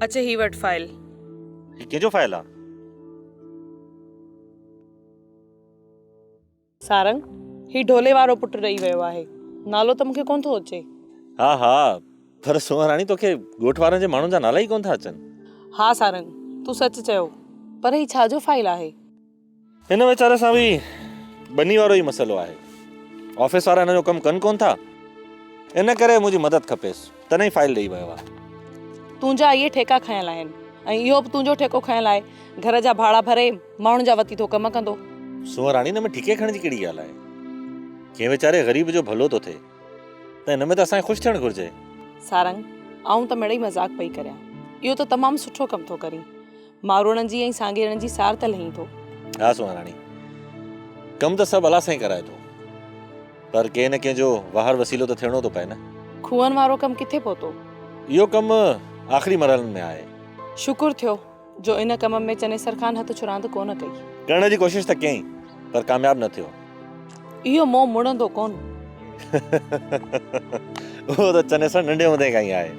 اچ هي وٺ فائل. هي ڪنهن جو فائل آ؟ سارنگ، هي ڍولي وارو پٽ ڏئي ويو آهي. نالو ته مون کي ڪونه ٿو اچي. ها ها، پر سونهن راڻي توکي ڳوٺ وارن جي ماڻهن جا نالا ئي ڪونه ٿا اچن. ها سارنگ، تون سچ چيو، پر هي ڇا جو فائل آهي؟ هن ويچاري سان به ٻني وارو ئي مسئلو آهي. آفيس وارا هن جو ڪم ڪن ڪونه ٿا، ان ڪري منهنجي مدد کپيس، تڏهن ئي فائل ڏئي ويو آهي. تنهنجا اهي ٺيڪا کنيل آهن ۽ اهو به تنهنجو ٺيڪو کنيل آهي. گهر جا ڀاڙا ڀري ماڻهن جا وتي ٿو ڪم ڪندو. سونهن راڻي ان ۾ ٺيڪي کڻڻ جي ڪهڙي ڳالهه آهي؟ ڪنهن ويچاري غريب جو ڀلو ٿو ٿئي ته ان ۾ ته اسان کي خوش ٿيڻ گهرجي. سارنگ، آئون ته مڙئي مذاق پئي ڪريان. اهو ته تمام سٺو ڪم ٿو ڪرين. ماروئڙن جي ۽ سانگيئڙن جي سار ته لهين ٿو. ها سونهن راڻي، ڪم ته سڀ الله سائين ڪرائي ٿو. پر ڪنهن نه ڪنهن جو واهر وسيلو ته ٿيڻو ٿو پئي نه. کوهن وارو ڪم ڪٿي پهتو؟ اهو ڪم آخري مرحلن ۾ آهي. شڪر ٿيو جو ان ڪم ۾ چنيسر خان هٿ ڇڙاند ڪونه ڪئي. ڪرڻ جي ڪوشش ته ڪيائين پر ڪامياب نه ٿيو. اهو منهن مڙندو ڪونه. اهو ته چنيسر ننڍي هوندي کان ئي آهي.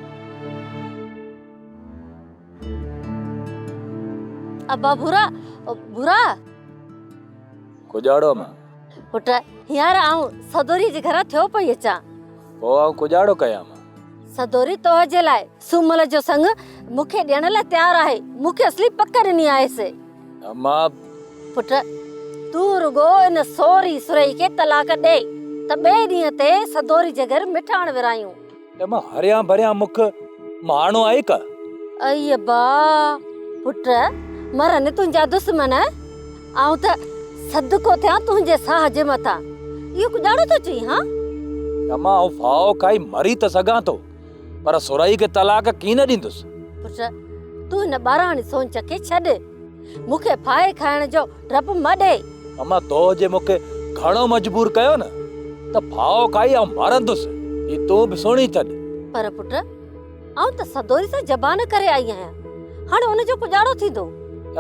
ابا ڀورا ڀورا. ڪڄاڙو مان. پٽ هينئر آئون سدوري جي گهران ٿيو پئي اچان. پوء آئون ڪڄاڙو ڪيان مان. سدوري توهه جي لاء سومل جو سڱ مون کي ڏيڻ لاء تيار آهي. مون کي اصلي پڪ ڏني آهيس. اما. پٽ تون رڳو ان سوري سرهي کي طلاق ڏي ته ٻئي ڏينهن تي سدوري جي گهر مٺاڻ ورهايون. اما هريان ڀريان مک مهاڻو آهي ڪا؟ ائي ابا پٽ مرن تنهنجا دشمن آئون ته صدقو ٿيان تنهنجي ساهه جي مٿان اهو ڪڄاڙو ٿو چئين ها؟ اما آئون ڦاهو کائي مري ته سگهان ٿو پر سرهئي کي طلاق ڪين نه ڏيندس. پٽ تون هن ٻاراڻي سونچ کي ڇڏ مون کي ڦاهي کائڻ جو ڊپ نه ڏي. اما تو جي مون کي گهڻو مجبور ڪيو نه ته ڦاهو کائي آئون مرندس. هي تون به سڻي ڇڏ. پر پٽ آئون ته سدوري سان زبان ڪري آئي آهيان. هاڻي ان جو پڄاڻو ٿيندو.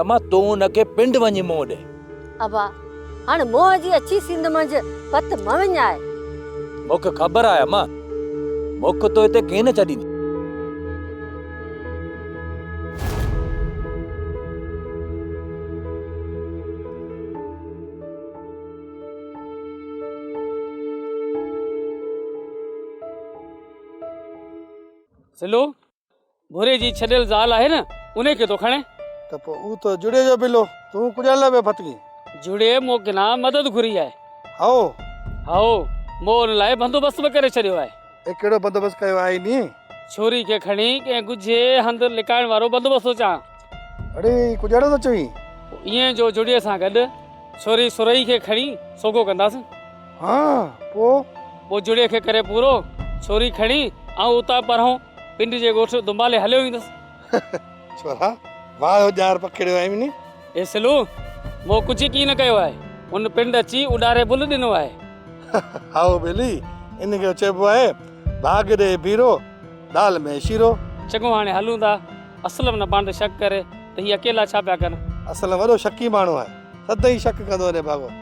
اما تون ان کي پنڊ وڃي منهن ڏي. ابا هاڻ منهن جي اڇي سينڌ منجهه پت مه وڃاء. مون کي خبر آهي اما مون کي تو هتي ڪين ڇڏيندي. سلو، ڀوري جي ڇڏيل زال آهي نه، انهي کي ٿو کڻي. ته پوء هو ته جڙي جو بلو، تون ڪجهه لاء پيو ڦٿڪين؟ جڙي مون ڪنا مدد گهري آهي. هائو؟ هائو، مون ان لاء بندوبست به ڪري ڇڏيو آهي. اي ڪهڙو بندوبست ڪيو آهي ني؟ ڇوري کي کڻي ڪنهن ڳجهي هنڌ لڪائڻ وارو بندوبست ٿو چاهان. اڙي ڪجهه اهڙو ٿو چوين؟ پوء ائين جو جڙيء سان گڏ ڇوري سرهي کي کڻي سوگهو ڪنداسين. ها، پوء؟ پوء جڙيء کي ڪري پورو، ڇوري کڻي آئون اتان پرهون پنڊ جي ڳوٺ دنبالي هليو ايندس. ڇورا، واهه جو ڄار پکيڙيو آهين ني. اي سلو، مون ڪجهه ڪين ڪيو آهي. ان پنڊ اچي اڏاري بل ڏنو آهي. هائو ٻيلي، ان کي چئبو آهي ڀاڳ ڏي ڀيرو، دال ۾ شيرو. چڱو هاڻي هلون ٿا. اسلم نه پاڻ تي شڪ ڪري ته هي اڪيلا ڇا پيا ڪن. اسلم وڏو شڪي ماڻهو آهي. سدائين شڪ ڪندو وڃي ڀاڳو.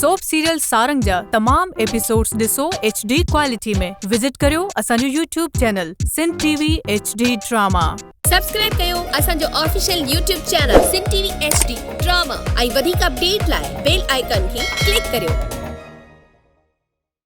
سوپ سيريل سارنگ جا تمام ايپيسوڊز ڏسو ايڇ ڊي ڪوالٽي ۾ وزٽ ڪريو اسان جو YouTube channel Sindh T V H D drama. Subscribe ڪيو اسان جو official YouTube channel Sindh T V H D drama ۽ وڌيڪ اپڊيٽ لاء بيل آئيڪان کي ڪلڪ ڪريو.